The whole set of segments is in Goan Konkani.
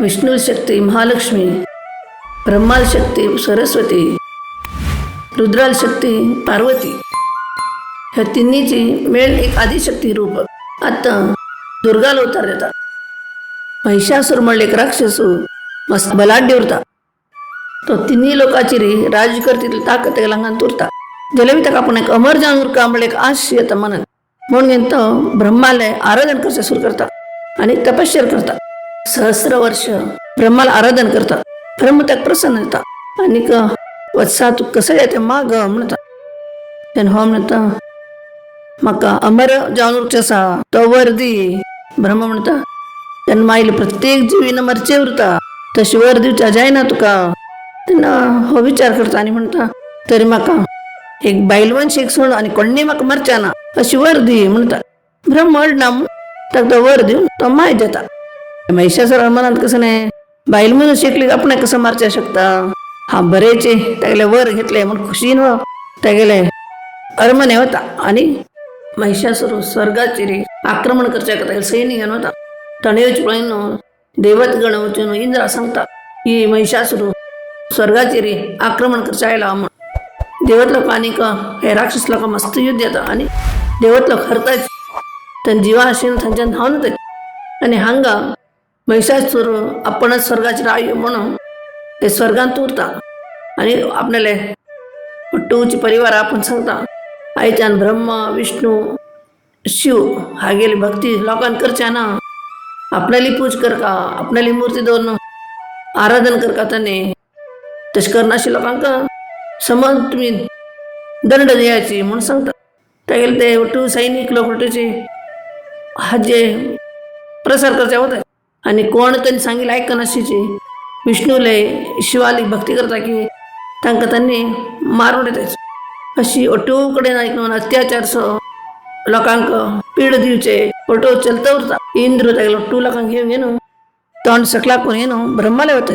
विष्णू शक्ती महालक्ष्मी, ब्रह्माल शक्ती सरस्वती, रुद्राल शक्ती पार्वती, ह्या तिन्हीची मेळ एक आदिशक्ती रूप आता दुर्गाला अवतार देता. महिषासूर म्हणले एक राक्षसू मस्त बलाढ्य उरता. तो तिन्ही लोकाची रे राज्य करतील ताकद त्याला अंगात उरता. जलेबी ताका आपण एक अमर जावन उरका म्हणले एक आश येता मनात, म्हणून घेऊन तो ब्रह्माला आराधन करचे सुरू करता आणि तपश्चर्या करता. सहस्र वर्ष ब्रह्माला आराधन करता. ब्रह्म त्यात प्रसन्न येता आणि वत्सा, तू कसं येते माग म्हणता. त्यानं हो म्हणता, म्हाका अमर जावन उरचें आसा, तो वर दी. ब्रह्म म्हणता, तेन्ना मागीर प्रत्येक जिवीन मरचे उरता, तशी वर दिवच्या जायना तुका. तेन्ना हो विचार करता आनी म्हणटा, तरी म्हाका एक बायलवंश एक सोड आनी कोण्णी म्हाका मरच्या ना अशी वर दी म्हणटा. ब्रह्म अडना म्हूण ताका तो वर दिवन तो माय देता. महिषासुरा मनात कसं नाही, बायल मनीस एकली आपणाक कसं मारच्या शकता, हा बरेचे तागेले वर घेतले म्हूण खुशीन हो तागेले अरमने होता आणि महिषासुर स्वर्गाचेर आक्रमण करच्या तागेले सैन्य घेवन वता. ताणें पळयन देवतगण वचून इंद्रा सांगता की महिषासुर स्वर्गाचेर आक्रमण करच्या आयला म्हूण. देवत लोक आनीक हे राक्षस लोक मस्त युद्ध येता आणि देवत लोक हरताच, तांच्या जिवा आशेन थंयच्यान धांवन वतात. आनी हांगा महिषासूर आपणच स्वर्गाचेर आयो म्हणून ते स्वर्गांत उरता आणि आपणाले पट्टूचे परिवार आपण सांगता, आयच्यान ब्रह्मा, विष्णू, शिव हागेली भक्ती लोकांक करच्या ना, आपणाली पूज करका, आपणाली मूर्ती दवरून आराधन करका. ताणें तशें करनाशिल्ल्या लोकांक समज तुमी दंड द्यायची म्हणून सांगता. तागेले ते ಒಟ್ಟು सैनिक लोक ಒಟ್ಟುचे हाजे प्रसार करचे वता आनी कोण तांणी सांगिल्लें आयकनाशिची विष्णूले शिवाली भक्ती करता की तांकां तांणी मारून उडयता. अशी ಒಟ್ಟು कडेन आयकून अत्याचार सो लोकांक पीड दिवचे ಒಟ್ಟು चलता उरता. इंद्र तागेलो ಒಟ್ಟು लोकांक घेवन घेवन तोंड सकला करून येवन ब्रह्माले वता.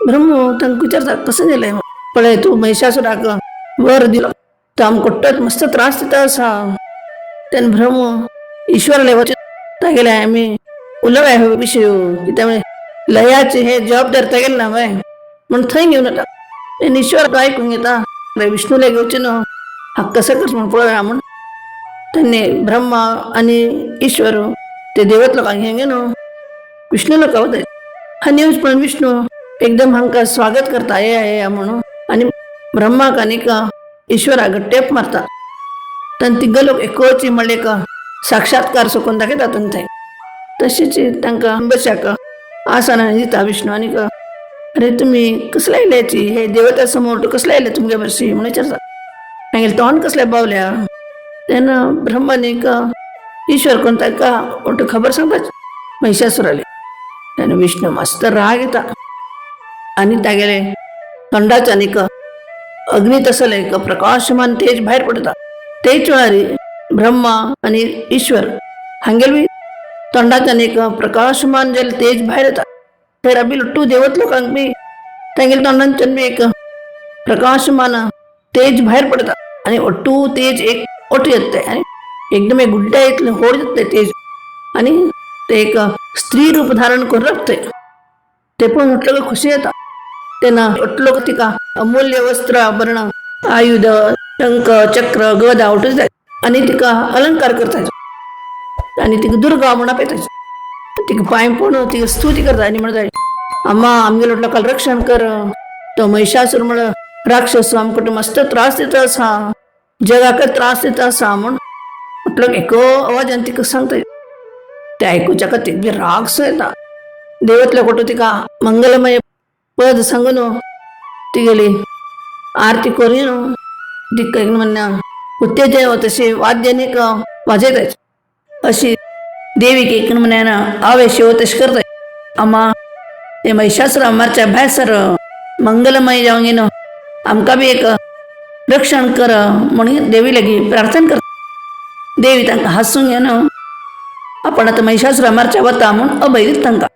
ब्रह्म तांकां विचारता, कसं जालें? पळय, तूं महिषासुराक वर दिलो, तो आमकां कोट्टत मस्त त्रास दिता आसा. तेन्ना ब्रह्म ईश्वराले वचून तागेले आमी उलोवया हो विशय, कित्याक लयाचे हे जबाबदार तागेले ना बाय म्हूण थंय घेवन वता. तेन्ना ईश्वर आयकून घेता, विष्णूले घेवचे न्हू, हा कसं करचें म्हूण पळोवया म्हूण. त्यांनी ब्रह्मा आणि ईश्वर ते देवत लोकांक घेवन घेवन विष्णू लोकां वताय. हा न्यूज पळोवन विष्णू एकदम हांकां स्वागत करता, येया येया म्हणून, आनी ब्रह्माक आनीक ईश्वराक टेप मारता. तेन्ना तिग लोक एकोची म्हणले एक साक्षात्कार सोकून दाखयता थंय. तशेंच तांकां बशाक आसनां दिता विष्णू आनीक अरे, तुमी कसले आयल्याची, हे देवता समोर कसले आयले तुमगे बशी म्हणून विचारता. मागीर तोंड कसले बावल्या. तेन्ना ब्रह्मानीक ईश्वर कोण ताका ಒಟ್ಟು खबर सांगता महिषासुराले. तेन्ना विष्णू मस्त राग येता आनी तागेले तोंडाच्यान एक अग्नी तसले एक प्रकाशमान तेज भायर पडटा. तेच वेळार ब्रह्मा आनी ईश्वर हांगेल बी तोंडाच्यान एक प्रकाशमान जे तेज भायर येता. थंय बी लट्टू देवत लोकांक बी तांगेले तोंडांच्यान बी एक प्रकाशमान तेज भायर पडटा आनी ಒಟ್ಟು तेज एक ओटू येता आनी एकदम एक गुड्ड्या इतलें व्हड जाता तेज आनी ते एक स्त्री रूप धारण करून राबतय. ते पळोवन म्हटलं खुशी येता. तेन्ना ಒಟ್ಟು लोक तिका अमूल्य वस्त्र, आभरण, आयुध, शंख, चक्र, गदा ಒಟ್ಟು दितात आनी तिका अलंकार करतात आनी तिका दुर्गा म्हूण आपयतात. तिका पांय पडून तिका स्तुती करता आनी म्हणटा, अम्मा, आमगेलो लोकांक रक्षण कर. तो महिषासूर म्हण राक्षस आमकां मस्त त्रास दिता आसा, जगाक त्रास दिता आसा म्हूण म्हटलं एको आवाजान तिका सांगता. ते आयकुच्या खातीर बी राग सो येता. देवतल्या कोटो तिका मंगलमय पद सांगून तिगेली आरती करून तिका एक म्हणल्या उत्तेजन तशी वाद्यान एक वाजयतात. अशी देवीक एक म्हण्यान आवेश येवो तशें करता. अम्मा, ते महिषासुरा मारच्या भायर सर, मंगलमय जावंक येन, आमकां बी एक रक्षण कर म्हणून देवी लागीं प्रार्थना करता. देवी तांकां हांसूंक येना, आपण आतां महिषासुरा मारच्या वता म्हूण अभय दिता तांकां.